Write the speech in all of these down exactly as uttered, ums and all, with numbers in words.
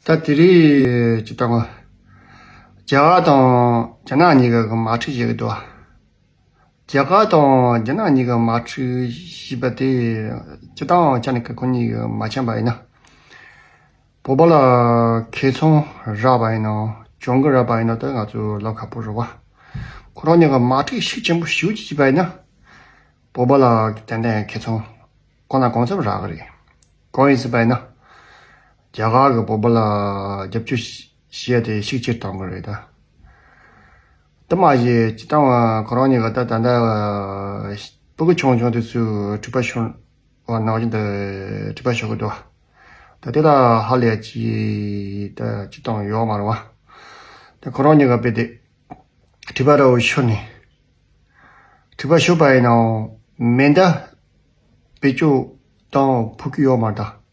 ད་དེ་རིང་སྤྱིར་བཏང་རྒྱ་གར་དང་རྒྱ་ནག་གཉིས་ཀ་གི་དམག་འཁྲུག་བྱེད་ཀྱི་འདུག་རྒྱ་གར་དང་རྒྱ་ནག་གཉིས་ཀ་དམག་འཁྲུག་བྱས་པ་དེ་སྤྱིར་བཏང་ཆ་ནས་ཀ་ཁོ་གཉིས་ཀྱིས་མ་འཆམ་པ་ཡིན་ན། བོད་པ་ལ་ཁེ་བཟང་རག་པ་ཡིན་ནའང་གྱོང་གུན་རག་པ་ཡིན་ན་ད་ང་ཚོ་ལབ་ཁག་པོ་རེད་བ། ཁོ་རང་གཉིས་ཀ་དམག་འཁྲུག་ཤུགས་ཆེན་པོ་ཞེ་པོ་ཅིག་བྱས་པ་ཡིན་ན། བོད་པ་ལ་ཏན་ཏན་ཁེ་བཟང་གང་ལ་གང་འཚམ་རག་གི་རེད། གང་ཡིན་ཟེར་བ་ཡིན་ན། རྒྱ་གར་གྱིས་བོད་པ་ལ་རྒྱབ་སྐྱོར་བྱེད་ཡ་དེ་ཤུགས་ཆེར་གཏོང་གི་རེད་ད། དེ་མ་གཞི་སྤྱིར་བཏང་ཁོ་རང་གཉིས་ཀ་ད་ད་ལྟ་སྤུ་གུ་ཆུང་ཆུང་དེ་ཚོས་འཁྲུག་པ་ཤོར་བ་ནང་བཞིན་དུ་འཁྲུག་པ་ཤོར་གི་འདུག་ད་དེ་ལ་ཧ་ལས་ཡ་ཅིག་ད་སྤྱིར་བཏང་ཡོད་མ་རེད་བ། ད་ཁོ་རང་གཉིས་ཀ་དཔེ་དེ་འཁྲུག་པ་འདྲ་བོ་ཤོར་ནས། འཁྲུག་པ་ཤོར་བ་ཡིན་ནའང་མེ་མདའ་བེད་སྤྱོད་བཏང་ཕོད་ཀྱི་ཡོད་མ་རེད་ད།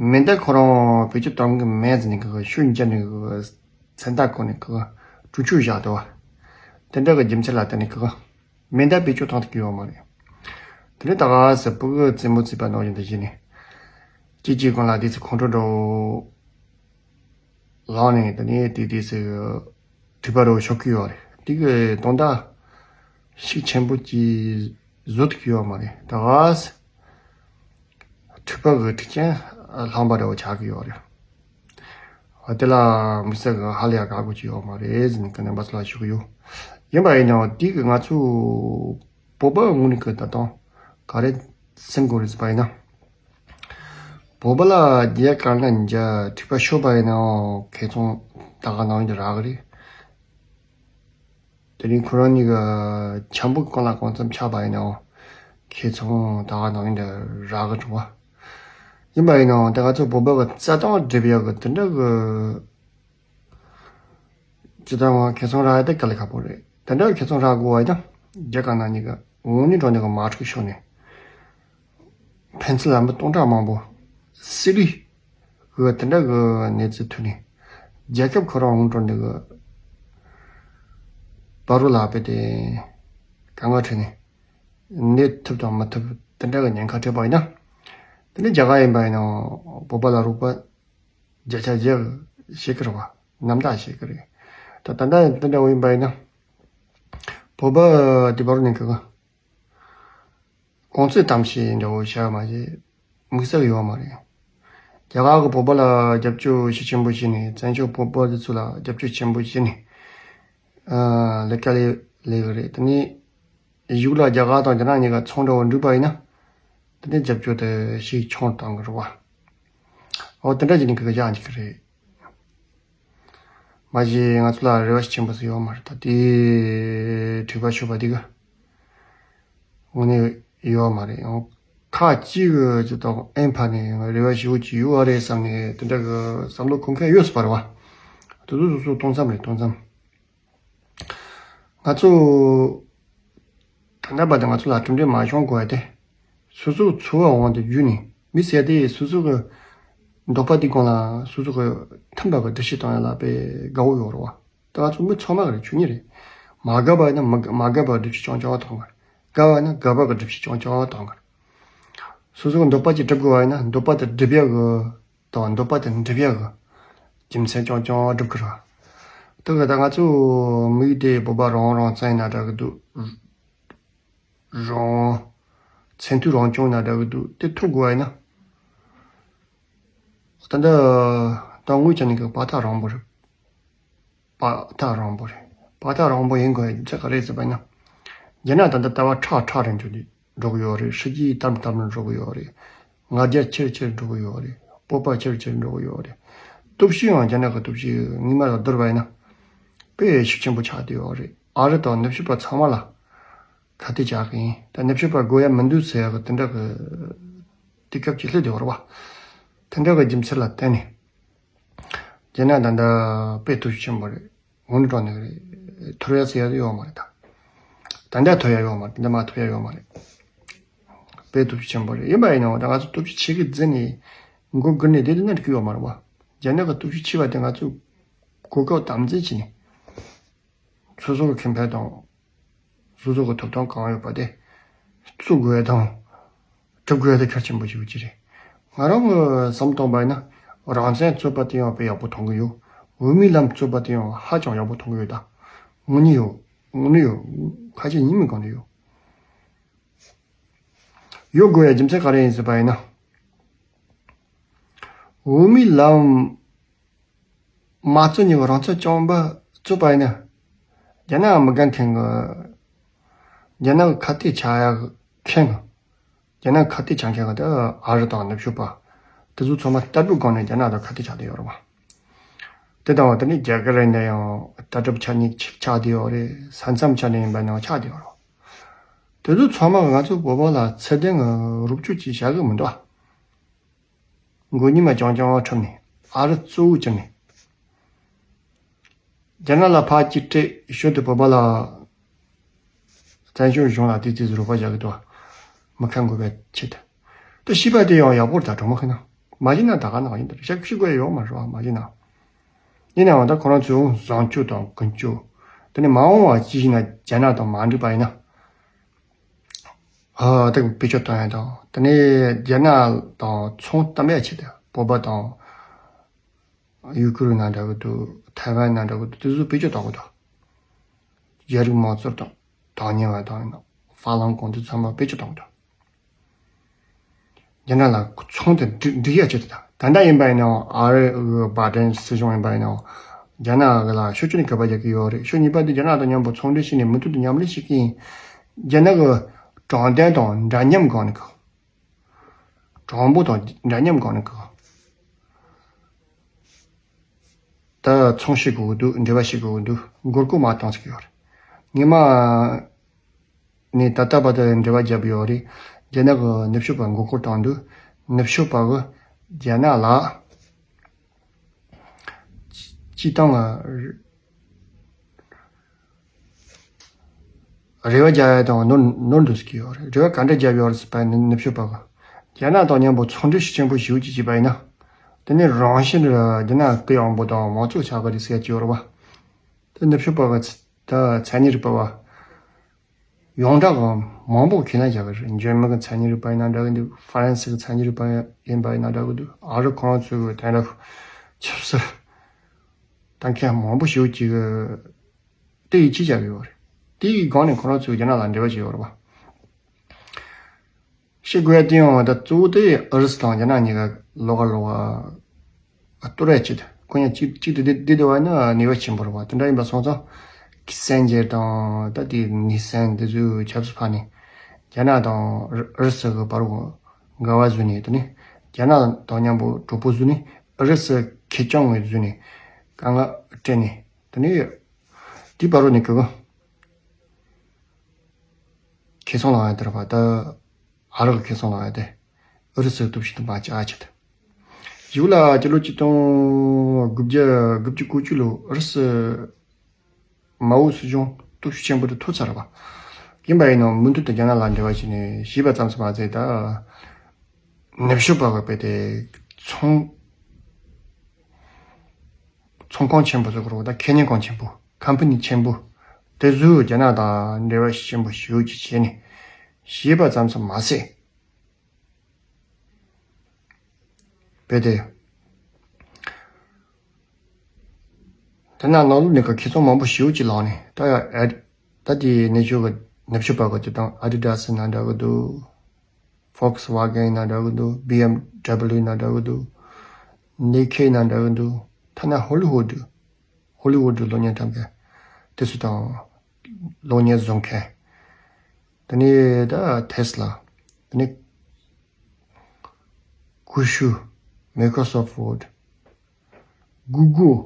མེ་མདའ་ཁོ་རང་བེད་སྤྱོད་བཏང་གི་མེད་ཟེར་ནས་གི་ཤུགས་རྒྱབ་ནས་གི་མཚོན་རྟགས་བཀོད་ནས་གི་གྲུ་ཆུ་བཞག་འདུག་བ། དེ་འདྲ་གི་རྒྱུ་མཚན་ལ་བརྟེན་ནས་གི་མེ་མདའ་བེད་སྤྱོད་བཏང་ཐུབ་ཀྱི་ཡོད་མ་རེད། དེ་ནས་ད་ག་སེ་སྤུ་གུ་རྩེད་མོ་རྩེ་བ་ནང་བཞིན་དུ་བྱས་ནས་གཅིག་གཅིག་སྒང་ལ་དེ་ཚོ་ཁོང་ཁྲོ་འདྲ་བོ་ལངས་ནས་དེ་ནས་དེ་དེ་ཚོ་འཁྲུག་པ་རོ་ཤོར་གི་ཡོད་རེད། དེ་གི་དོན་དག་ཤུགས་ཆེན་པོ་ཅིག་བཟོ་ཐུབ་ཀྱི་ཡོད་མ་རེད། ད་ག་སེ་འཁྲུག་པ་གི་འཁྲུག་རྐྱེན་ལངས་པ་འདྲ་བོ་ཆགས་ཀྱི་ཡོད་རེད། དེ་ལ་དམིགས་བསལ་གྱི་ཧ་ལས་ཡ་དགའ་དགོས་ཀྱི་ཡོད་མ་རེད་ཟེར་ནས་ཀི་ནས་འབའ་ཚོ་ལ་ཞུ་གི་ཡོད། ཡིན་པ་ཡིན་ནའང་དེ་གི་ང་ཚོ་བོད་པ་ངོས་ནས་གི་ད་དུང་ག་རེ་སེམས་དགོས་རེད་ཟེར་བ་ཡིན་ན། བོད་པ་ལ་རྒྱ་གར་ན་འཇའ་འཁྲུག་པ་ཤོར་བ་ཡིན་ནའང་ཁེ་བཟང་ད་ག་ནང་བཞིན་དུ་རག་གི་རེད། དེ་རིང་ཁོ་རང་གཉིས་ཀ་འཆམ་པོ་གང་ལ་གང་འཚམ་ཆགས་པ་ཡིན་ནའང་ཁེ་བཟང་ད་ག་ནང་བཞིན་དུ་རག་གི་འདུག་བ། ཡིན་པ་ཡིན་ནའང་ད་ང་ཚོ་བོད་པ་གི་རྩ་དོན་སྒྲུབ་ཡག་གི་དེ་འདྲ་གི་ཇི་ལྟར་ང་ཁེ་བཟང་རག་ཡ་དེ་དཀའ་ལས་ཁག་པོ་རེད། དེ་འདྲ་ཁེ་བཟང་རག་དགོས་བ་ཡིན་ན་རྒྱ་དཀར་ནག་གཉིས་ཀ་འོ་ནི་འགྲོ་ནས་གི་དམག་འཁྲུག་ཤོར་ནས་ཕན་ཚུན་ལ་མི་སྟོང་ཕྲག་མང་པོ་སི་རི་གི་དེ་འདྲ་གི་གནས་ཚུལ་ཐོན་ནས་རྒྱལ་ཁབ་ཁོ་རང་འོ་ནི་འགྲོ་ནས་གི་བར་རུ་ལ་དཔེ་དེ་དཀའ་ངལ་འཕྲད་ནས་གནས་ཐུབ་དང་མི་ཐུབ་དེ་འདྲ་གི་ཉེན་ཁ་འཕྲད་པ་ཡིན་ན། དེ་ནི་རྒྱ་གར་ཡིན་པ་ཡིན་ནའང་བོད་པ་ལ་རོགས་པ་བརྒྱ་ཆ་བརྒྱ་བྱེད་ཀྱི་རེད་བ། རྣམ་དག་བྱེད་ཀྱི་རེད། ད་ད་ལྟ་དེ་འདྲ་བོ་ཡིན་པ་ཡིན་ན། བོད་པ་དེ་བར་ནས་གི་གོང་ཚད་གཏམ་བཤད་འདྲ་བོ་བྱ་མ་བྱེད་དམིགས་བསལ་ཡོད་མ་རེད། རྒྱ་གར་གི་བོད་པ་ལ་རྒྱབ་སྐྱོར་ཤུགས་ཆེན་པོ་བྱས་ནས་བཙན་བྱོལ་བོད་པ་དེ་ཚོ་ལ་རྒྱབ་སྐྱོར་ཆེན་པོ་བྱས་ནས་ལས་ཀ་ལས་ལས་གི་རེད། དེ་ནས་གཞུག་ལ་རྒྱ་གར་དང་རྒྱ་ནག་གཉིས་ཀ་ཚོང་འབྲེལ་བ་འགྲིག་པ་ཡིན་ན། དེ་ནས་རྒྱབ་སྐྱོར་དེ་ཞིག་ཆུང་བཏང་གི་རེད་བ། འོ་དེ་འདྲ་བྱས་ནས་གི་གི་ཡག་འཇིག་གི་རེད། མ་གཞི་ང་ཚོ་ལ་རེ་བ་ཆེན་པོ་ཞིག་ཡོད་མ་རེད། ད་དེ་འཁྲུག་པ་ཤོར་བ་དེ་གི་དངོས་གནས་ཡོད་མ་རེད། ཡང་ཁ་ཅིག་གི་ཅི་ལྟར་ཨེ་ཕ་ནས་རེ་བ་ཞེ་པོ་ཅིག་ཡོད་རེད་བསམ་ནས་དེ་འདྲ་གི་བསམ་བློ་འཁོར་མཁན་ཡོད་སྲིད་པ་རེད་བ། དེ་ཚོ་སོ་སོ་སྟོང་བསམ་རེད། སྟོང་བསམ། ང་ཚོ་ད་ལྟ་བར་དུ་ང་ཚོ་ལ་གྲུབ་འབྲས་མ་བྱུང་དགོས་ཏེ། སོ་སོའི་འཚོ་བ་དབང་དུ་བསྒྱུར་ནས་མི་ཟེར་དེ་སོ་སོ་གི་འདོད་པ་དེ་སྒང་ལ་སོ་སོ་གི་མཐུན་པ་གི་སྒྲུབ་བྱེད་བཏང་ཡ་ལ་དཔེ་དགའ་བོ་ཡོད་རེད་བ། ད་ང་ཚོ་མི་ཚང་མ་གི་རེད། ཆོས་ཉིད་རེད། མ་དགའ་བ་ཡིན་ན་མི་དགའ་མ་དགའ་བ་སྒྲུབ་བྱེད་རྐྱང་རྐྱང་བཏང་གི་རེད། དགའ་བ་ཡིན་ན་དགའ་བ་གི་སྒྲུབ་བྱེད་རྐྱང་རྐྱང་བཏང་གི་རེད། སོ་སོ་གི་འདོད་པ་ཅིག་སྒྲུབ་དགོས་བ་ཡིན་ན་འདོད་པ་དེ་སྒྲུབ་ཡ་གི་དང་འདོད་པ་དེ་འགྲུབ་ཡག་གི་རྒྱུ་མཚན་རྐྱང་རྐྱང་སྒྲུབ་ཀྱི་རེད། དེ་གི་ད་ང་ཚོ་མི་རིགས་དེ་བོད་པ་རང་རང་བཙན་ན་འདྲ་གི་འདུག་རང་ཚད་མཐོའི་རང་སྐྱོང་ན་འདྲ་གི་འདུག་དེ་ཐོབ་དགོས་བ་ཡིན་ན། ད་ལྟ་ད་དངུལ་ཅན་གི་པ་ཐག་རིང་པོ་རེད། པ་ཐག་རིང་པོ་རེད། པ་ཐག་རིང་པོ་ཡིན་དགོས་ཡ་རྒྱུ་མཚན་ག་རེ་ཟེར་བ་ཡིན་ན། རྒྱ་ནག་ད་ལྟ་ལྟ་བ་ཁྲག་ཁྲག་རེད་འགྲོ་འགྲོ་གི་ཡོད་རེད། ཧྲི་རྒྱས་དམ་དམ་འགྲོ་གི་ཡོད་རེད། ང་རྒྱལ་ཆེར་ཆེར་འགྲོ་གི་ཡོད་རེད། སྤོབས་པ་ཆེར་ཆེར་འགྲོ་གི་ཡོད་རེད། སྟོབས་ཤུགས་ཡང་རྒྱ་ནག་གི་སྟོབས་ཤུགས་སྔོན་མ་དང་བསྡུར་བ་ཡིན་ན་དཔེ་ཤུགས་ཆེན་པོ་ཆགས་བསྡད་ཡོད་རེད། ཨ་རི་དང་ནུབ་ཕྱོགས་པ་ཚང་མ་ལ་ཁ་གཏད་བཅག་གི་ཡིན། ད་ནུབ་ཕྱོགས་པ་དགོས་ཡ་མི་འདུག་ཟེར་ཡ་གི་དེ་འདྲ་གི་དུས་སྐབས་ཅིག་སླེབས་བསྡད་ཡོད་རེད་བ། དེ་འདྲ་གི་རྒྱུ་མཚན་ལ་བརྟེན་ནས་རྒྱ་ནག་ད་ལྟ་དཔེ་སྟོབས་ཤུགས་ཆེན་པོ་རེད། འོང་འགྲོ་ནི་རེད། ཐོར་ཡ་ཟེར་ཡ་ཡོད་མ་རེད་ད། ད་ལྟ་ཐོར་ཡ་ཡོད་མ་རེད། ད་ལྟ་མ་ཐོར་ཡ་ཡོད་མ་རེད། དཔེ་སྟོབས་ཤུགས་ཆེན་པོ་རེད། ཡིན་པ་ཡིན་ནའང་ད་ང་ཚོ་སྟོབས་ཤུགས་ཆེ་གི་འཛིན་ནས་མགོ་སྒུར་ནས་བསྡད་དེ་ན་འགྲིག་གི་ཡོད་མ་རེད་བ། རྒྱ་ནག་གི་སྟོབས་ཤུགས་ཆེ་བ་དེ་ང་ཚོས་གོ་སྐབས་དམ་འཛིན་བྱས་ནས་སོ་སོ་གི་ཁེ་ཕན་དང་། སོ་སོ་གི་ཐོབ་ཐང་གང་ཡོད་པ་དེ་བཙུགས་དགོས་དང་སྒྲུབ་དགོས་དེ་གལ་ཆེན་པོ་ཞིག་ཅིག་རེད། ང་རང་གི་བསམ་བཏང་པ་ཡིན་ན་ རང་བཙན་རྩོད་པ་དེ་ཡང་དཔེ་ཡག་པོ་མཐོང་གི་ཡོད། འོས་མིའི་ལམ་རྩོད་པ་དེ་ཡང་ཧ་ཅང་ཡག་པོ་མཐོང་གི་ཡོད་ད། དངོས་གནས་ཡོད། དངོས་གནས་ཡོད། ཁ་ཆེ་ཉིན་མི་གང་ནས་ཡོད། ཡོད་དགོས་ཡ་རྒྱུ་མཚན་ག་རེ་ཡིན་ཟེར་བ་ཡིན་ན། འོས་མིའི་ལམ་མ་རྩོད་ཉིན་རང་ཚོད་བཅོམ་པ་རྩོད་པ་ཡིན་ན། རྒྱ་ནག་མི་དགའ་མཁན་གི། རྒྱ་ནག་གི་ཁ་གཏད་བྱ་ཡ་མཁན་གི། རྒྱ་ནག་ཁ་གཏད་བྱ་མཁན་གི་ད་ཨ་རི་དང་ནུབ་ཕྱོགས་པ། དེ་ཚོ་ཚང་མ་ལྟ་བུའི་སྒང་ནས་རྒྱ་ནག་དང་ཁ་གཏད་བྱ་དེ་ཡོད་རེད་བ། དེ་དང་དེ་ནས་རྒྱ་གར་ནས་ཡང་ལྟ་གྲུབ་ཆ་ནས་ཆགས་བསྡད་ཡོད་རེད། ས་མཚམས་ཆ་ནས་ཡིན་པ་ནང་ཆགས་བསྡད་ཡོད་རེད། དེ་ཚོ་ཚང་མ་ང་ཚོ་བོད་པ་ལ་ཚད་ལྡན་གྱི་རོབ་ཅོག་ཅིག་བྱ་གི་མི་འདུག་ཨ། མགོ་གཉིས་མ་རྐྱང་རྐྱང་འཁྲབ་ནས་ཨ་རི་གཙོ་བོ་བྱས་ནས། རྒྱ་ནག་ལ་ཕར་གཅིག་སྤྲད་ཞོར་དུ་བོད་པ་ལ། བཙན་བྱོལ་གཞུང་ལ་དེ་དེ་ཚོ་རོགས་པ་རྒྱག་གི་འདུག་ཨ། མི་ཁ་འགུལ་བའི་ཆེད་དུ། དེ་བྱས་པ་དེ་ཡང་ཡག་པོ་རེད་ད། གྲོགས་མོ་ཁྱེད་རང་མ་བྱས་ན་ད་ག་ནང་ཡིན་ད་ཤག་ཤིག་དགོས་ཡོད་མ་རེད་བ། མ་བྱས་ན། ཡིན་ནའང་ད་ཁོ་རང་ཚོའི་བཟང་སྤྱོད་དང་ཀུན་སྤྱོད། དེ་ནས་མ་འོངས་པ་ཅི་ཞིག་ན་རྒྱ་ནག་དང་མ་འགྲིག་པ་ཡིན་ན། ཨ་ད་བེད་སྤྱོད་གཏོང་ཡ་དང་། དེ་ནས་རྒྱ་ནག་དང་ཚོང་གཏམ་ཡ་ཆེད་དུ་བོད་པ་དང་། ཡུ་ཀེ་རེན་ན་འདྲ་གི་འདུག་ཐའེ་ཝན་ན་འདྲ་གི་འདུག་དེ་ཚོ་བེད་སྤྱོད་གཏོང་གི་འདུག་རྒྱ་རིགས་མང་ཚོགས་དང་དང་ཉེ་བ་དང་ཡིན་ན་ཧྥ་ལང་ཀོང་དེ་ཚང་མ་བེད་སྤྱོད་གཏོང་གི་འདུག་རྒྱ་ནག་ལ་ཚོང་དེ་འགྲིག་འགྲིག་ཡ་ཆེད་དུ་དང་། ད་ལྟ་ཡིན་པ་ཡིན་ནའང་ཨ་རི་གི་བྷའི་ཌེན་སྲིད་གཞུང་ཡིན་པ་ཡིན་ནའང་རྒྱ་ནག་གི་ལ་ཤུགས་ཆེན་གོ་བ་རྒྱག་གི་ཡོད་རེད། ཤོག་གཉིས་པ་དེ་རྒྱ་ནག་དང་མཉམ་པོ་ཚོང་འབྲེལ་བྱས་ནས་མུ་མཐུད་དུ་མཉམ་ལས་བྱེད་ཀྱི་ཡིན། རྒྱ་ནག་གི་དྲང་བདེན་དང་འདྲ་མཉམ་སྒང་ནས་གི། དྲང་པོ་དང་འདྲ་མཉམ་སྒང་ནས་གི། ད་ཚོང་བྱེད་དགོས་ཀྱི་འདུག་འབྲེལ་བ་བྱེད་དགོས་ཀྱི་འདུག་མགོ་སྐོར་མ་བཏང་ཟེར་གྱི་ཡོད་རེད། ངས་མ་ནས་ད་ལྟ་བར་དུ་འབྲེལ་བ་བརྒྱབ་ཡོད་རེད། རྒྱ་ནག་གི་ནུབ་ཕྱོགས་པ་མགོ་སྐོར་བཏང་འདུག་ནུབ་ཕྱོགས་པ་གི་རྒྱ་ནག་ལ་སྤྱི་བཏང་ལ། རེ་བ་རྒྱག་ཡ་དང་ནོར་ནོར་འདུག་ཟེར་གྱི་ཡོད་རེད། རེ་བ་ག་འདྲ་རྒྱབ་ཡོད་རེད་ཟེར་བ་ནི་ནུབ་ཕྱོགས་པ་གི། རྒྱ་ནག་དང་མཉམ་པོ་ཚོང་འབྲེལ་ཤུགས་ཆེན་པོ་ཞེ་པོ་ཅིག་བྱས་པ་ཡིན་ན། དེ་ནི་རང་བཞིན་ར་རྒྱ་ནག་སྐད་ཡངས་པོ་དང་མང་གཙོ་ཆགས་ཀྱི་རེད་ཟེར་གྱི་ཡོད་རེད་བ། དེ་ནུབ་ཕྱོགས་པ་གི་ད་མཚན་ཉིད་རིག་པ་བ། ཡོངས་གྲགས་གི་མང་པོ་ཁས་ལེན་བྱ་གི་རེད། འཇར་མན་གི་མཚན་ཉིད་རིག་པ་ཡིན་ན་འདྲ་གི་འདུག་ཧྥ་རན་སི་གི་མཚན་ཉིད་རིག་པ་ཡིན་པ་ཡིན་ན་འདྲ་གི་འདུག་ཨ་རི་ཁོ་རང་ཚོའི་གི་དེ་འདྲ་ཆབ་སྲིད་ད་མཁན་མང་པོ་ཞེ་པོ་ཅིག་གི། དེ་ཡིས་ཅི་བྱ་གི་ཡོད་རེད། དེ་ཡི་སྒང་ནས་ཁོ་རང་ཚོས་རྒྱ་ནག་ལ་འབྲེལ་བ་བྱས་ཡོད་རེད་བ། ཤེས་དགོས་ཡ་དེ་ཡང་ད་གཙོ་བོ་དེ་ཨུ་རུ་སུ་དང་རྒྱ་ནག་གཉིས་ཀ་ལོགས་ཀ་ལོགས་ཀ་གཏོར་ཡ་ཆེད་དུ་ཁོ་གཉིས་གཅིག་གཅིག་ཏུ་བསྡད་བསྡད་བསྡད་པ་ནི་ནུས་པ་ཆེན་པོ་རེད་བ། དེ་འདྲ་ཡིན་པ་སོང་ཙང་ཁི་སན་ཇེར་དང་ད་དེ་ནི་སན་དེ་ཚོའི་ཆབ་སྲིད་ཕར་ནས་རྒྱ་ནག་དང་ཨུ་རུ་སུ་གི་བར་འགལ་བ་བཟོས་ནས། དེ་ནས་རྒྱ་ནག་དང་མཉམ་པོ་གྲོགས་པོ་བཟོས་ནས་ཨུ་རུ་སུ་ཁེར་རྐྱང་ངོས་བཟོས་ནས་དཀའ་ངལ་སྤྲད་ནས། དེ་ནས་དེའི་བར་རོ་ནས་ཀི་ཁེ་བཟང་ལངས་ཡ་དེར་བ་ད་ཨ་རག་གི་ཁེ་བཟང་ལངས་ཡ་དེ་ཨུ་རུ་སུའི་སྟོབས་ཤུགས་དུ་མ་བཅག་ཆེད་དུ། ཡིག་ལ་སྤྱི་ལོ་ཆིག་སྟོང་དགུ་བརྒྱ་དགུ་བཅུ་གོ་བཅུ་ལོ་ཨུ་རུ་སུ་མའོ་སྲིད་གཞུང་སྟོབས་ཤུགས་ཆེན་པོ་དུ་ཐུག་ཚར་བ་ཡིན་པ་ཡིན་ནོ། མུ་མཐུད་དུ་རྒྱ་ནག་ལ་འབྲེལ་བ་བྱས་ནས་ཞེས་པ་ཙམ་ཙམ་མ་ཟད་ད་ནུབ་ཕྱོགས་པ་གི་དཔེ་དེ་ཚོང་ཚོང་ཁང་ཆེན་པོ་ཟེར་དགོས་རེད་བ། ད་ཁེ་ཉན་ཁང་ཆེན་པོ། ཁམ་པ་ནི་ཆེན་པོ་དེ་ཚོས་རྒྱ་ནག་དང་འབྲེལ་བ་ཆེན་པོ་ཞེ་པོ་ཅིག་བྱས་ནས་ཞེས་པ་ཙམ་ཙམ་མ་ཟད། དཔེ་དེ། དེ་ན་ནང་ལོགས་ནས་ཀྱི་ཁེ་བཟང་མང་པོ་ཞེ་པོ་ཅིག་ལངས་ནས། ད་ཡ་ཨེ། ད་དེ་ནས་ཆོས་གི་ནུབ་ཕྱོགས་པ་གི་དེ་དང་ཨ་ཌི་ཌ་སི་ན་འདྲ་གི་འདུག་ཕོག་སི་ཝ་གན་ན་འདྲ་གི་འདུག་བི་ཨེམ་ཌབ་ལུ་ན་འདྲ་གི་འདུག་ནི་ཁེ་ན་འདྲ་གི་འདུག་ཐ་ན་ཧོ་ལི་ཝུ་ཌི། ཧོ་ལི་ཝུ་ཌི་གློག་བརྙན་འཁྲབ་མཁན་དེ་ཚོ་དང་གློག་བརྙན་བཟོ་མཁན། དེ་ནས་ད་ཐེ་སི་ལ། དེ་ནས་ཀུ་ཤུ། མའི་ཀྲོ་སོཕ་ཝོར་ཌི། གུ་གུལ།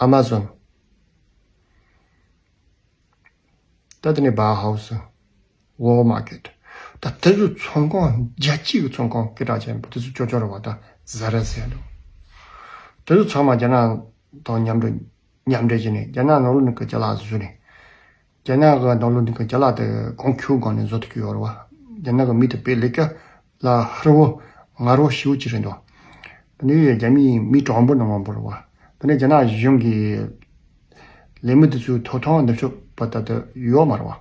ཨ་མ་ཛོན། ད་དེ་ནས་བྷའུ་ཧའུ་སི། ཝོལ་མར་ཀེཊ། ད་དེ་ཚོ་ཚོང་ཁང་རྒྱལ་སྤྱི་གི་ཚོང་ཁང་སྐད་གྲགས་ཅན་པོ་དེ་ཚོ་ཅོ་ཅོ་རེད་བ། ད་ཟ་ར་ཟེར་འདུག་དེ་ཚོ་ཚང་མ་རྒྱ་ནག་དང་མཉམ་འབྲེལ་མཉམ་འབྲེལ་བྱས་ནས་རྒྱ་ནག་ནང་ལོགས་ནས་ཀྱི་ཅ་ལག་བཟོས་ནས། རྒྱ་ནག་གི་ནང་ལོགས་ནས་ཀྱི་ཅ་ལག་དེ་གོང་ཁེ་སྒང་ནས་བཟོ་ཐུབ་ཀྱི་ཡོད་རེད་བ། རྒྱ་ནག་གི་མི་དེ་དཔེ་ལས་ཀ་ལ་ཧུར་བོ་ངར་བོ་ཞེ་པོ་ཅིག་རེད་འདུག་དེ་ནས་རྒྱ་མིའི་མི་གྲངས་འབོར་ནང་མང་པོ་རེད་བ། དེ་ནས་རྒྱ་ནག་གཞུང་གི་ལས་མི་དེ་ཚོའི་ཐོབ་ཐང་ནུབ་ཕྱོགས་པ་ལྟར་དུ་ཡོད་མ་རེད་བ།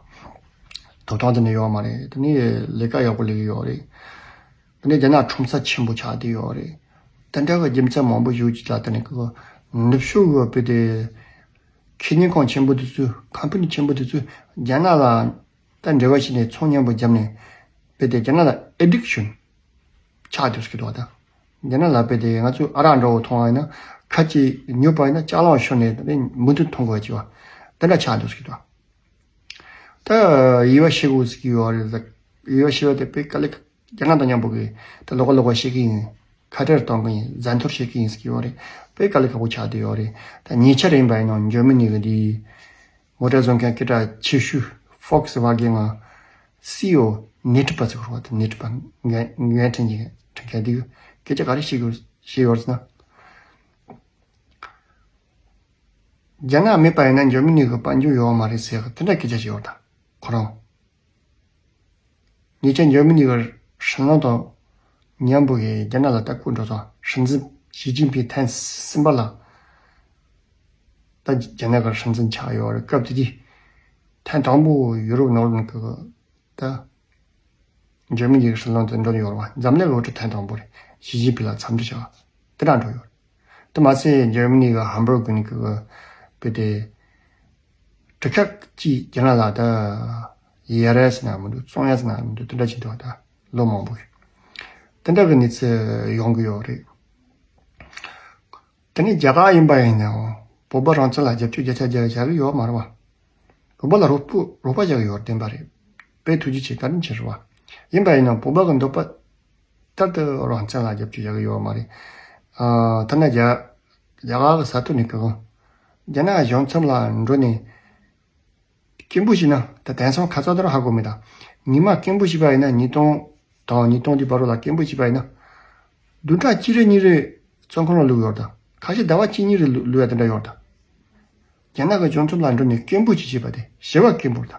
ཐོབ་ཐང་དེ་ནས་ཡོད་མ་རེད། དེ་ནས་ལས་ཀ་ཡག་པོ་ལས་ཀྱི་ཡོད་རེད། དེ་ནས་རྒྱ་ནག་ཁྲོམ་ས་ཆེན་པོ་ཆགས་བསྡད་ཡོད་རེད། ད་ལྟ་གི་རྒྱུ་མཚན་མང་པོ་ཞིག་ཅིག་ལ་ད་ནི་ཀི་ནུབ་ཕྱོགས་གི་བོད་དེ་ཁེ་ཉིན་ཁང་ཆེན་པོ་དེ་ཚོས་ཁམ་ཕ་ནི་ཆེན་པོ་དེ་ཚོས་རྒྱ་ནག་ལ་ད་འབྲེལ་བ་བྱས་ནས་ཚོང་མཉམ་པོ་བརྒྱབ་ནས་བོད་དེ་རྒྱ་ནག་ལ་ཨེ་ཌིག་ཤན་ཆགས་འདུག་ཟེར་གི་འདུག་ད་རྒྱ་ནག་ལ་བོད་དེ་ང་ཚོས་ཨ་རག་འདྲ་བོ་འཐུང་བ་ཡིན་ན་ཁ་ཅིག་ཉོས་པ་ཡིན་ན་ཅ་ལག་ཤོར་ནས་ད་མུ་མཐུད་འཐུང་དགོས་ཅིག་བ་དེ་འདྲ་ཆགས་འདུག་ཟེར་གི་འདུག་ད་དབྱེ་བ་ཕྱེ་དགོས་ཟེར་གི་ཡོད་རེད། དབྱེ་བ་ཕྱེ་བ་དེ་དཔེ་དཀའ་ལས་ཁག་རྒྱ་ནག་དང་མཉམ་པོ་གི་ད་ལོགས་ཀ་ལོགས་ཀ་བཤད་གི་ཡིན། ཁ་བྲལ་གཏོང་གི་ཡིན། བཟའ་འཐོར་བྱེད་ཀྱི་ཡིན་ཟེར་གི་ཡོད་རེད། དཔེ་དཀའ་ལས་ཁག་པོ་ཆགས་བསྡད་ཡོད་རེད། ད་ཉེ་ཆར་ཡིན་པ་ཡིན་ནའང་འཇར་མ་ནི་གི་འདི་མོ་ཊ་བཟོ་མཁན་སྐད་གྲགས་ཆེ་ཤོས་ཧྥོག་སི་ཝ་གེན་ང་སི་ཨི་ཨོ་ནེ་ཀྲི་པ་ཟེར་བ་དེ་ནེ་ཀྲི་པ་འགན་འགན་འཁྲི་འཁྲི་མཁན་དེ་གི་སྐད་ཆ་ག་རེ་བཤད་གི་བཤད་ཡོད་ཟེར་ན། རྒྱ་ནག་མེད་པ་ཡིན་ན་འཇར་མ་ནི་གི་དཔལ་འབྱོར་ཡོད་མ་རེད་ཟེར་གི་དེ་འདྲ་སྐད་ཆ་བཤད་ཡོད་ད་ཁོ་རང་། ཉེ་ཆར་འཇར་མ་ནི་གི་སྲིད་བློན་དང་མཉམ་པོ་གིས་རྒྱ་ནག་ལ་ལྟ་སྐོར་འགྲོ་སོང་། སྲིད་འཛིན་ཞི་ཅིན་ཕིང་ཐེངས་གསུམ་པ་ལ་ད་རྒྱ་ནག་གི་སྲིད་འཛིན་ཆགས་ཡོད་རེད། སྐབས་དེ་དུས་ཐེངས་དང་པོ་ཡུ་རོབ་ནང་ལོགས་ཀྱི་ད་འཇར་མ་ནི་གི་སྲིད་བློན་དེ་འགྲོ་ཡོད་རེད་བ། འཛམ་གླིང་གི་དབུ་ཁྲིད་ཐེངས་དང་པོ་རེད། ཞི་ཅིན་ཕིང་ལ་འཚམས་འདྲི་བྱ་བ་དེ་འདྲ་འགྲོ་ཡོད་རེད། དེ་མ་ཟད་འཇར་མ་ནི་གི་ཧམ་བྷར་གི་ནི་གི་བོད་དེ་གྲི་ཁ་གཅིག་རྒྱ་ནག་ལ་ད་ཡ་ར་ཟེར་ན་མི་འདུག་བཙོང་ཡ་ཟེར་ན་མི་འདུག་དེ་འདྲ་བྱེད་འདུག་ད་ལོ་མང་པོ་ཡོད། དེ་འདྲ་གི་གནས་ཚུལ་ཡོང་གི་ཡོད་རེད། དེ་ནས་རྒྱ་གར་ཡིན་པ་ཡིན་ནའང་བོད་པ་རང་བཙན་ལ་རྒྱབ་སྐྱོར་བརྒྱ་ཆ་བརྒྱ་བྱ་གི་ཡོད་མ་རེད་བ། བོད་པ་ལ་རོགས་པ་རོགས་པ་བྱ་གི་ཡོད་བདེན་པ་རེད། དཔེ་ཐུགས་རྗེ་ཆེ་བཀའ་དྲིན་ཆེ་ཞུ་བ། ཡིན་པ་ཡིན་ནའང་བོད་པ་གི་འདོད་པ་ལྟར་དུ་རང་བཙན་ལ་རྒྱབ་སྐྱོར་བྱ་གི་ཡོད་མ་རེད། ཨ་ཐ་ན་རྒྱ་རྒྱ་གར་གི་ས་ཐོག་ནས་གི་རྒྱ་ནག་གཞུང་ཚབ་ལ་འགྲོ་ནས་སྐད་འབོད་བྱས་ན་ད་དེང་སང་ཁ་ཚ་དེ་རུ་ཧ་གོ་མེད་ད། ཉི་མ་སྐད་འབོད་བྱས་པ་ཡིན་ན་ཉིས་སྟོང་དང་ཉིས་སྟོང་དེ་བར་ལ་སྐད་འབོད་བྱས་པ་ཡིན་ན། བདུན་ཕྲག་གཅིག་རེ་གཉིས་རེ་བཙོན་ཁང་ལ་ལུས་ཡོད་ད། ཁ་ཤས་ཟླ་བ་གཅིག་གཉིས་རེ་ལུས་ལུས་ཡ་དེ་འདྲ་ཡོད་ད། རྒྱ་ནག་གི་གཞུང་ཚབ་ལ་འགྲོ་ནས་སྐད་འབོད་ཅིག་བྱས་པ་དེ་ཞི་བ་སྐད་འབོད་ད།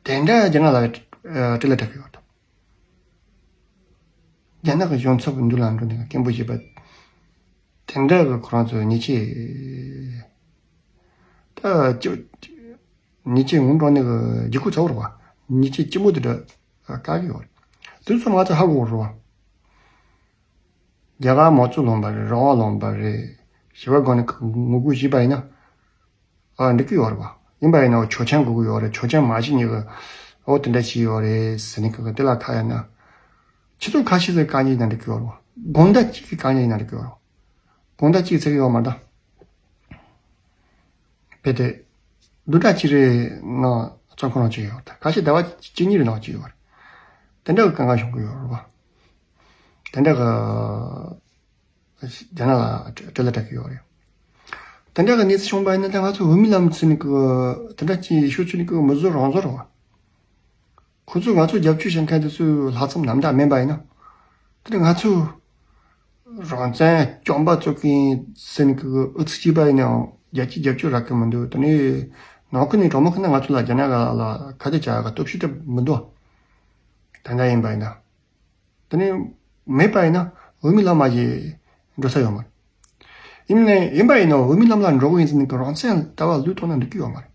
དེ་འདྲ་རྒྱ་ནག་ལ་ཨ་སྤྲེལ་ལད་སྤྲད་གི་ཡོད་ད། རྒྱ་ནག་གི་གཞུང་ཚབ་མདུན་ལ་འགྲོ་ནས་སྐད་འབོད་བྱས་པ་དེ་འདྲ་གི་ཁོ་རང་ཚོའི་ཉེས་ཆད་ད་ཅི་ཉེས་ཆད་ངོམ་འགྲོ་ནས་གི་རྒྱུ་ཁུ་ཚ་བོ་རེད་བ། ཉེས་ཆད་ལྕི་མོ་དེ་འདྲ་བཀག་གི་ཡོད་རེད། དེ་ཚོ་ང་ཚོ་ཧ་གོ་རེད་བ། རྒྱ་གར་དམངས་གཙོ་ལོན་པ་རེད། རང་དབང་ལོན་པ་རེད། ཞི་བའི་སྒོ་ནས་ངོ་རྒོལ་བྱས་པ་ཡིན་ན། ཨ་འགྲིག་གི་ཡོད་རེད་བ། ཡིན་པ་ཡིན་ན་ཆོག་མཆན་དགོས་ཀྱི་ཡོད་རེད། ཆོག་མཆན་མ་བྱེད་ཉེ་གི་ཨོ་དེ་འདྲ་བྱས་ཡོད་རེད་ཟེར་ནས་གི་དེ་ལ་ཁ་ཡ་ན། ཁྱེད་ཚོ་ཁ་ཤས་ཟེར་བཀག་ཉར་ཡིན་ན་འགྲིག་གི་ཡོད་རེད་བ། དགོང་དག་གཅིག་གི་བཀག་ཉར་ཡིན་ན་འགྲིག་གི་ཡོད་རེད་བ། དགོང་དག་གཅིག་ཚེག་ཡོད་མ་རེད་ད། བོད་དེ་བདུན་ཕྲག་གཅིག་རེ་ནང་བཙོན་ཁང་ནང་བཅུག་ཡོད་རེད། ཁ་ཤས་ཟླ་བ་གཅིག་གཉིས་རེ་ནང་བཅུག་ཡོད་རེད། དེ་འདྲ་གི་དཀའ་ངལ་བྱུང་གི་ཡོད་རེད་བ། དེ་འདྲ་གི་རྒྱ་ནག་ལ་སྤྲེལ་ལད་སྤྲད་ཀྱི་ཡོད་རེད། དེ་འདྲ་གི་གནས་ཚུལ་བྱུང་བ་ཡིན་ན་ད་ང་ཚོ་བོད་མི་ལ་མི་ཚེ་ནི་གི་དེ་འདྲ་ཅིག་ཤོད་ཚུལ་ནི་གི་མི་བཟོ་རང་བཟོ་རེད་བ། ཁོ་ཚོས་ང་ཚོ་རྒྱབ་སྐྱོར་བྱེད་མཁན་དེ་ཚོའི་ལྷག་བསམ་རྣམ་དག་མིན་པ་ཡིན་ན། དེ་ནི་ང་ཚོས་རང་བཙན་སྐྱོན་པ་བཙུགས་མཁན་ཟེར་ནས་ཨུ་ཚུགས་བྱས་པ་ཡིན་ནའང་རྒྱལ་སྤྱིས་རྒྱབ་སྐྱོར་རག་གི་མི་འདུག་དེ་ནས་ནང་ཁུལ་ནས་གྲོགས་མོ་ཁོ་ན་ང་ཚོ་ལ་རྒྱ་ནག་ལ་ཁ་གཏད་བྱ་གི་སྟོབས་ཤུགས་དེ་མི་འདུག་ད་ལྟ་ཡིན་པ་ཡིན་ན། དེ་ནས་མེད་པ་ཡིན་ན་འོས་མི་ལ་མ་ཞིག་འགྲོ་ས་ཡོད་མ་རེད། ཡིན་ནའི་ཡིན་པ་ཡིན་ན་འོས་མི་ལམ་ལ་འགྲོ་གི་ཡིན་ཟེར་ནས་རང་བཙན་ལྟ་བ་ལུས་གཏོང་ན་འགྲིག་གི་ཡོད་མ་རེད།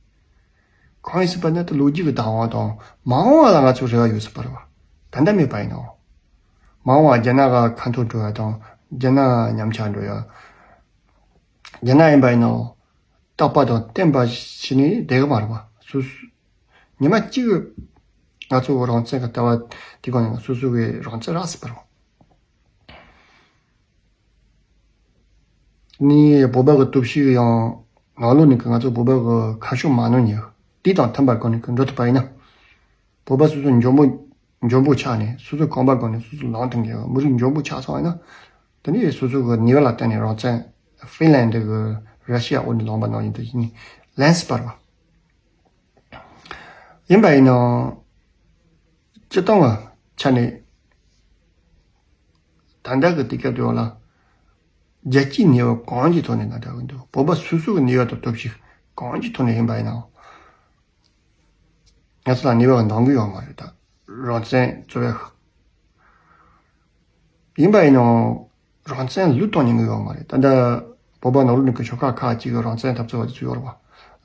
གང་ཡིན་ཟེར་བ་ན་ད་ལོ་རྒྱུས་ཀྱི་བདག་དབང་དང་མ་འོངས་པ་ལ་ང་ཚོ་རེ་བ་ཡོད་ས་པ་རེད་བ། ད་ལྟ་མེད་པ་ཡིན་ནའང་། མ་འོངས་པ་རྒྱ་ནག་ག་ཁ་འཐོར་འགྲོ་ཡ་དང་རྒྱ་ནག་ཉམས་ཆག་འགྲོ་ཡ། རྒྱ་ནག་ཡིན་པ་ཡིན་ནའང་རྟག་པ་དང་བརྟན་པ་ཞིག་ནི་བསྡད་གི་མ་རེད་བ། སོ་སོ་ཉི་མ་གཅིག་ང་ཚོ་རང་བཙན་གྱི་ལྟ་བ་དེ་གང་ཡིན་སོ་སོ་གི་རང་བཙན་རག་སྲིད་པ་རེད་བ། ནི་བོད་པ་གི་སྟོབས་ཤུགས་ཡང་ནང་ལོགས་ནས་ང་ཚོ་བོད་པ་གི་ཁ་ཕྱོགས་མ་ནོར་ཉེ་དེ་དང་མཐུན་པར་གོ་ནས་འགྲོ་ཐུབ་པ་ཡིན་ན། བོད་པ་སོ་སོ་འཇོན་པོ་འཇོན་པོ་ཆགས་ནས་སོ་སོ་གོམ་པ་གོ་ནས་སོ་སོ་ལངས་ཐུབ་མཁན་མི་རིགས་འཇོན་པོ་ཆགས་སོང་ཡིན་ན། དེ་ནས་སོ་སོ་གི་ནུས་པ་ལ་བརྟེན་ནས་རང་བཙན་ཧྥིན་ལན་ཌི་གི་ར་ཤི་ཡ་འོག་ནས་ལངས་པ་ནང་བཞིན་དུ་ཡིན་ལན་སྲིད་པ་རེད་བ། ཡིན་པ་ཡིན་ནའང་། སྤྱིར་བཏང་གི་ཆ་ནས་ད་ལྟ་གི་དུས་སྐབས་དེ་འོག་ལ་རྒྱལ་སྤྱིའི་ནུས་པ་གང་གི་ཐོག་ནས་ན་འདྲ་གི་འདུག་བོད་པ་སོ་སོ་གི་ནུས་པ་དང་སྟོབས་ཤུགས་གང་གི་ཐོག་ནས་ཡིན་པ་ཡིན་ནའང་། ང་ཚོ་ལ་ནུས་པ་འདང་གི་ཡོད་མ་རེད་ད། རང་བཙན་རྩོད་ཡ། ཡིན་པ་ཡིན་ནའང་རང་བཙན་ལུས་གཏོང་ཉན་གི་ཡོད་མ་རེད། ད་ལྟ་བོད་པ་ནང་ལོགས་ནས་ཀྱི་ཆོལ་ཁ་ཁག་ཅིག་གི་རང་བཙན་འཐབ་རྩོད་པ་དེ་ཚོ་ཡོད་རེད་བ།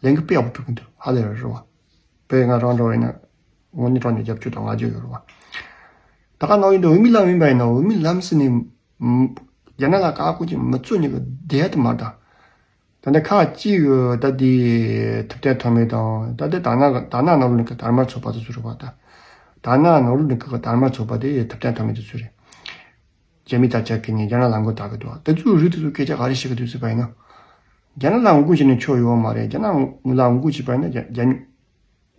ལས་འགུལ་དཔེ་ཡག་པོ་སྒྲུབ་གི་འདུག་ཧ་ལས་རེད་བ། དཔེ་ང་རང་འདྲ་བ་ཡིན་ན་དངོས་གནས་དྲང་གནས་རྒྱབ་སྐྱོར་དང་བསྔགས་བརྗོད་ཡོད་རེད་བ། ད་ག་ནང་བཞིན་དུ་འོས་མི་ལམ་ཡིན་པ་ཡིན་ན་འོས་མི་ལམ་ཟེར་ནས་མ་ རྒྱ་ནག་ལ་བཀའ་བཀོད་ཀྱི་མི་ཚོ་གཉིས་ཀྱི་བསྡད་དུ་མ་ད། ད་ནི་ཁག་གཅིག་གི་ད་དེ་ཐུབ་བསྟན་ཐོགས་མེད་དང་། ད་དེ་དར་ནག་དར་ནག་ནང་ལོགས་ནས་ཀྱི་དར་དམར་ཚོགས་པ་དེ་ཚོ་རེད་བ། ད་དར་ནག་ནང་ལོགས་ནས་ཀྱི་དར་དམར་ཚོགས་པ་དེ་ཐུབ་བསྟན་ཐོགས་མེད་དེ་ཚོ་རེད། རྒྱ་མི་དར་ཆ་གི་ནས་རྒྱ་ནག་ལ་མགོ་བཏགས་གི་འདུག་དེ་ཚོའི་རིགས་དེ་ཚོ་སྐད་ཆ་ག་རེ་བཤད་གི་འདུག་ཟེར་བ་ཡིན་ན། རྒྱ་ནག་ལ་ངོ་རྒོལ་བྱས་ནས་ཆོ་ཡོད་མ་རེད། རྒྱ་ནག་ལ་ངོ་རྒོལ་བྱས་པ་ཡིན་ན་རྒྱ་རྒྱ་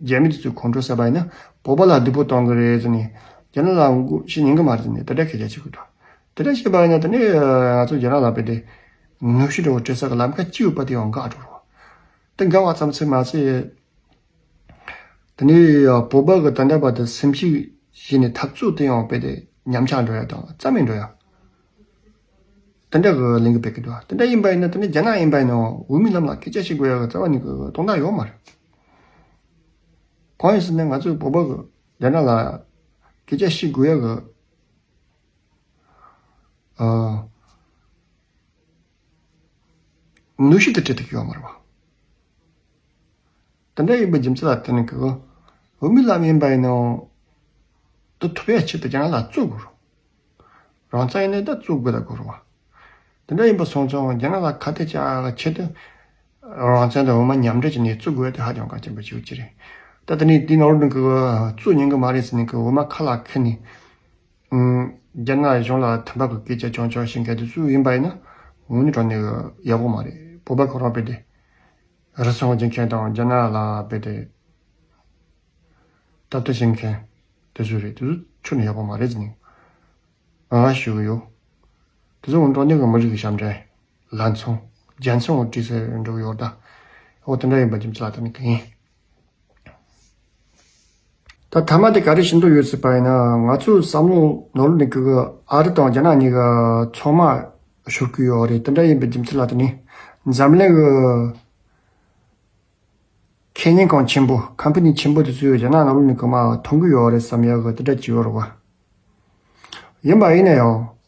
རྒྱ་མི་དེ་ཚོའི་ཁོང་ཁྲོ་ཟ་བ་ཡིན་ན། བོད་པ་ལ་སྡུག་པོ་གཏོང་གི་རེད་ཟེར་ནས། རྒྱ་ནག་ལ་ངོ་རྒོལ་བྱེད་ཉན་གི་མ་རེད་ཟེར་ནས་དེ་འདྲ་སྐད་ཆ་བཤད་གི་འདུག་དེ་འདྲ་བཤད་པ་ཡིན་ན་དེ་ནས་ང་ཚོ་རྒྱ་ནག་ལ་བལྟས་ཏེ། ནུས་ཤུགས་འདྲ་བོ་སྤྲད་ས་གི་ལམ་ཁ་ཅིག་ཡོད་པ་དེ་ཡང་འགག་འགྲོ་རོགས། དེ་འགག་པ་ཙམ་ཟད་མ་ཟད། དེ་ནས་བོད་པ་གི་ད་ལྟ་བར་དུ་སེམས་ཤུགས་བྱས་ནས་འཐབ་རྩོད་དེ་ཡང་བལྟས་ཏེ་ཉམས་ཆག་འགྲོ་ཡ་དང་རྩ་མེད་འགྲོ་ཡ། དེ་འདྲ་གི་ལས་འགུལ་སྤེལ་གི་འདུག་དེ་འདྲ་ཡིན་པ་ཡིན་ན་དེ་ནི་རྒྱ་ནག་ཡིན་པ་ཡིན་ནའང་འོས་མིའི་ལམ་ལ་སྐད་ཆ་བཤད་དགོས་ཡ་གི་རྩ་བ་ནས་གི་དོན་དག་ཡོད་མ་རེད། གང་ཡིན་ཟེར་ན་ང་ཚོའི་བོད་པ་གི་རྒྱ་ནག་ལ་སྐད་ཆ་བཤད་དགོས་ཡ་གི་ཨ། ནུས་ཤུགས་དེ་སྤྲད་ཐུབ་ཀྱི་ཡོད་མ་རེད་བ། དེ་འདྲ་ཡིན་པའི་རྒྱུ་མཚན་ལ་བརྟེན་ནས་ཀྱི། འོས་མིའི་ལམ་ཡིན་པ་ཡིན་ནའང་། དེ་ཐུབ་ཡ་ཆེད་དུ་རྒྱ་ནག་ལ་བཙུགས་དགོས་རེད། རང་བཙན་ཡིན་ནའི་ད་བཙུགས་དགོས་ད་དགོས་རེད་བ། དེ་འདྲ་ཡིན་པ་སོང་ཙང་རྒྱ་ནག་ལ་ཁ་གཏད་བཅག་ཆེད་དུ། རང་བཙན་དང་འོས་མ་མཉམ་འབྲེལ་བྱས་ནས་བཙུགས་དགོས་ཡ་དེ་ཧ་ཅང་གལ་ཆེན་པོ་ཞིག་ཅིག་རེད། ད་དེ་ནས་དེའི་ནང་ལོགས་ནས་ཀྱི་བཙུགས་ཉན་གི་མ་རེད་ཟེར་ནས་ཀྱི་འོས་མ་ཁ་ལག་ཁུར་ནས། ཨུམ། རྒྱ་ནག་གཞུང་ལ་དམ་པ་གི་སྐད་ཆ་རྐྱང་རྐྱང་བཤད་མཁན་དེ་ཚོ་ཡིན་པ་ཡིན་ན། དངོས་གནས་དྲང་གནས་ཡག་པོ་མ་རེད། བོད་པ་ཁོ་རང་རྦད་དེ། རུལ་སུངས་བྱེད་མཁན་དང་རྒྱ་ནག་ལ་རྦད་དེ། དད་པ་བྱེད་མཁན་དེ་ཚོ་རེད། དེ་ཚོ་ཁྱོན་ནས་ཡག་པོ་མ་རེད་ཟེར་ནས་ང་ཞུ་གི་ཡོད། དེ་ཚོ་དངོས་གནས་དྲང་གནས་གི་མི་རིགས་ཀྱི་ཞབས་འདྲེན། ལན་ཚོང་། རྒྱལ་ཚོང་བྲིས་ཟེར་འགྲོ་གི་ཡོད་ད། འོ་དེ་འདྲ་ཡིན་པ་རྒྱུ་མཚན་ལ་ད་ནི་གི་ཡིན། ད་མཐའ་མ་དེ་ག་རེ་བྱེད་འདོད་ཡོད་ཟེར་བ་ཡིན་ན། ང་ཚོའི་བསམ་བློ་ནང་ལོགས་ནས་ཀྱི་ཨ་རི་དང་རྒྱ་ནག་གཉིས་ཀ་ཚང་མ་ཤོར་གི་ཡོད་རེད། དེ་འདྲ་ཡིན་པའི་རྒྱུ་མཚན་ལ་དེ་ནི་འཛམ་གླིང་གི་ཁེ་ཉན་ཁང་ཆེན་པོ། ཁམ་པ་ནི་ཆེན་པོ་དེ་ཚོས་རྒྱ་ནག་ནང་ལོགས་ནས་གོ་མ་མཐོང་གི་ཡོད་རེད་བསམ་ཡག་གི་དེ་འདྲ་ཅིག་ཡོད་རེད་བ། ཡིན་པ་ཡིན་ན་ཡང་།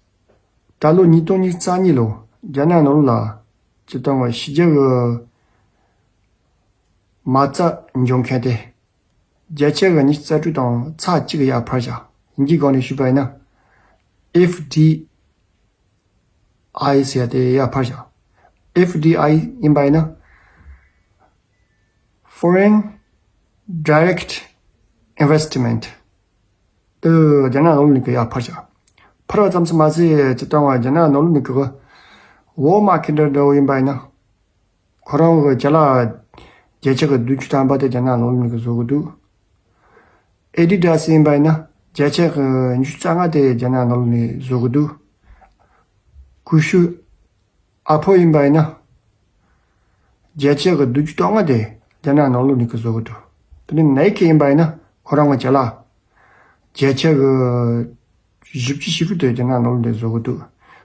ད་ལོ་ཉིས་སྟོང་ཉི་ཤུ་རྩ་གཉིས་ལོ་རྒྱ་ནག་ནང་ལོགས་ལ་སྤྱིར་བཏང་བ་ཕྱི་རྒྱལ་གི་མ་རྩ་འཇོག་མཁན་དེ་བརྒྱ་ཆ་གི་ཉི་ཤུ་རྩ་དྲུག་དང་ཚེག་གཅིག་ཡར་འཕར་བཞག་དབྱིན་ཇིའི་སྒང་ནས་ཞུས་པ་ཡིན་ན། ཨེཕ་ཌི་ཨའི་ཟེར་ཡ་དེ་ཡར་འཕར་བཞག་ཨེཕ་ཌི་ཨའི་ཡིན་པ་ཡིན་ན། Foreign Direct Investment། དེ་རྒྱ་ནག་ནང་ལོགས་ནས་ཀྱི་ཡར་འཕར་བཞག་འཕར་བ་ཙམ་ཟད་མ་ཟད་སྤྱིར་བཏང་བ་རྒྱ་ནག་ནང་ལོགས་ནས་ཀྱི་ཝོལ་མར་ཊི་འདྲ་བོ་ཡིན་པ་ཡིན་ན། ཁོ་རང་གི་ཅ་ལག་བརྒྱ་ཆ་གི་བདུན་ཅུ་ཐམ་པ་དེ་རྒྱ་ནག་ནང་ལོགས་ནས་ཀྱི་བཟོ་གི་འདུག་ཨེ་ཌི་ཌཱ་སི་ཡིན་པ་ཡིན་ན་བརྒྱ་ཆ་གི་ཉི་ཤུ་རྩ་ལྔ་དེ་རྒྱ་ནག་ནང་ལོགས་ནས་བཟོ་གི་འདུག་ཀུ་ཤུ་ཨ་ཕོ་ཡིན་པ་ཡིན་ན། བརྒྱ་ཆ་གི་བདུན་ཅུ་དོན་ལྔ་དེ་རྒྱ་ནག་ནང་ལོགས་ནས་ཀྱི་བཟོ་གི་འདུག་དེ་ནས་ནའི་ཀི་ཡིན་པ་ཡིན་ན་ཁོ་རང་གི་ཅ་ལག་བརྒྱ་ཆ་གི་བཞི་བཅུ་ཞེ་དྲུག་དེ་རྒྱ་ནག་ནང་ལོགས་ནས་བཟོ་གི་འདུག་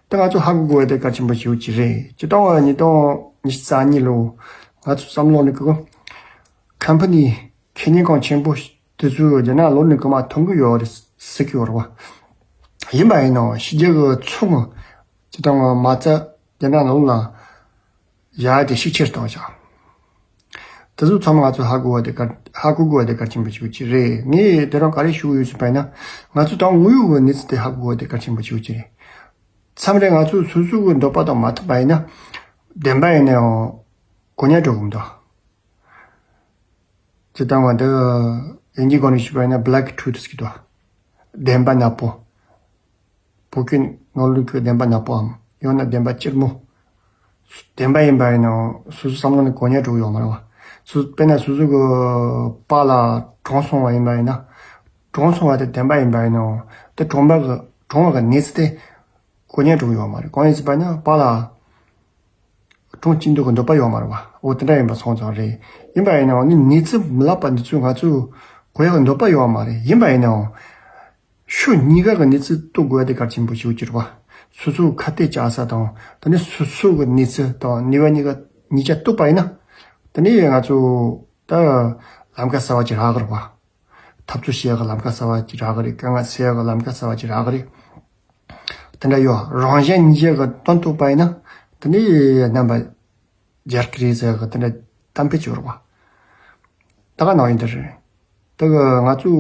ད་ང་ཚོ་ཧ་གོ་དགོས་པ་དེ་གལ་ཆེན་པོ་ཞེ་པོ་ཅིག་རེད། སྤྱིར་བཏང་བ་ཉིས་སྟོང་ཉི་ཤུ་རྩ་གཉིས་ལོ་ང་ཚོ་བསམ་བློ་ནས་ཀྱི་ཁམ་པ་ནི་ཁེ་ཉན་ཁང་ཆེན་པོ་དེ་ཚོས་རྒྱ་ནག་ལོགས་ནས་གོ་མ་མཐོང་གི་ཡོད་རེད་ཟེར་གི་ཡོད་རེད་བ། ཡིན་པ་ཡིན་ནའང་ཕྱི་རྒྱལ་གི་ཚོང་སྤྱིར་བཏང་མ་རྩ་རྒྱ་ནག་ནང་ལ་ཡ་དེ་ཤུགས་ཆེར་བཏང་བཞག་དེ་ཚོ་ཚང་མ་ང་ཚོས་ཧ་གོ་བ་དེ་གལ་ཧ་གོ་དགོས་པ་དེ་གལ་ཆེན་པོ་ཞིག་ཅིག་རེད། ངས་དེ་རིང་ག་རེ་ཞུ་གི་ཡོད་ཟེར་བ་ཡིན་ན། ང་ཚོ་ད་དངོས་ཡོད་ཀྱི་གནས་ཚུལ་དེ་ཧ་གོ་དགོས་པ་དེ་གལ་ཆེན་པོ་ཞིག་ཅིག་རེད། མཚམས་རེ་ང་ཚོས་སོ་སོ་གི་འདོད་པ་དང་མ་མཐུན་པ་ཡིན་ན། བདེན་པ་ཡིན་ནའང་གོ་ཉག་འགྲོ་གི་མི་འདུག་སྤྱིར་བཏང་བ་འདི་དབྱིན་ཇིའི་སྒང་ནས་ཞུས་པ་ཡིན་ན་Black Truth ཟེར་གྱི་འདུག་བདེན་པ་ནག་པོ། བོད་སྐད་ནང་ལོགས་ཀྱི་བདེན་པ་ནག་པོའམ་ཡང་ན་བདེན་པ་སྐྱུར་མོ། བདེན་པ་ཡིན་པ་ཡིན་ནའང་སོ་སོའི་བསམ་བློ་ནས་གོ་ཉག་འགྲོ་གི་ཡོད་མ་རེད་བ། སོ་དཔེར་ན་སོ་སོ་གི་པཱ་ལགས་གྲོངས་སོང་བ་ཡིན་པ་ཡིན་ན། གྲོངས་སོང་བ་དེ་བདེན་པ་ཡིན་པ་ཡིན་ནའང་དེ་གྲོངས་པ་གི་གྲོངས་པ་གི་གནས་ཚུལ་དེ་གོ་ཉག་འགྲོ་གི་ཡོད་མ་རེད། གང་ཡིན་ཟེར་བ་ན་པཱ་ལགས་གྲོངས་ཅི་འདུག་གི་འདོད་པ་ཡོད་མ་རེད་བ། འོ་དེ་འདྲ་ཡིན་པ་སོང་ཙང་རེད། ཡིན་པ་ཡིན་ནའང་ནི་གནས་ཚུལ་མི་ལེགས་པ་འདི་ཚོས་ང་ཚོས་གོ་ཡག་གི་འདོད་པ་ཡོད་མ་རེད། ཡིན་པ་ཡིན་ནའང་། ཕྱོགས་གཉིས་ཀ་གི་གནས་ཚུལ་རྟོགས་དགོས་པ་དེ་གལ་ཆེན་པོ་ཞིག་གྱུར་པ། སོ་སོའི་ཁ་གཏད་བཅག་ས་དང་དེ་ནས་སོ་སོ་གི་གནས་ཚུལ་དང་ནུས་པ་གཉིས་ཀ་གཉིས་ཆ་རྟོགས་པ་ཡིན་ན། དེ་ནས་ང་ཚོ་ད་ལམ་ཁ་གསར་པ་ཅིག་རག་གི་རེད་པ། འཐབ་རྩོད་བྱེད་ཡག་གི་ལམ་ཁ་གསར་པ་ཅིག་རག་གི་རེད། དཀའ་ངལ་སེལ་ཡག་གི་ལམ་ཁ་གསར་པ་ཅིག་རག་གི་རེད། དེ་འདྲ་ཡོད། རང་གཞན་གཉིས་ཆ་གི་དོན་རྟོགས་པ་ཡིན་ན། དེ་ནས་རྣམ་པ་རྒྱལ་ཁ་རེད་ཟེར་གི་དེ་འདྲ་གཏམ་དཔེ་ཅིག་ཡོད་རེད་པ། ད་ག་ནང་བཞིན་དེ་རེད། ད་གི་ང་ཚོ་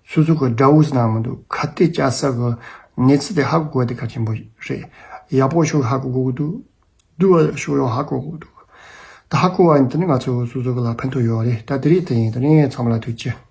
སོ་སོ་གི་དགྲ་བོ་ཟེར་ན་མི་འདུག་ཁ་གཏད་བཅག་ས་གི་ གནས་ཚུལ་དེ་ཧ་གོ་དགོས་དེ་གལ་ཆེན་པོ་རེད། ཡག་པོ་ཕྱོགས་ཧ་གོ་དགོས་ཀྱི་འདུག་སྡུག་པ་ཕྱོགས་ཡང་ཧ་གོ་དགོས་འདུག་ད་ཧ་གོ་བ་ཡིན་དེ་ནི་ང་ཚོ་སོ་སོ་གི་ལ་ཕན་ཐོགས་ཡོད་རེད། ད་དེ་རིང་དེ་ཡིན་དེ་ནི་ཚང་མ་ལ་ཐུགས་རྗེ་ཆེ།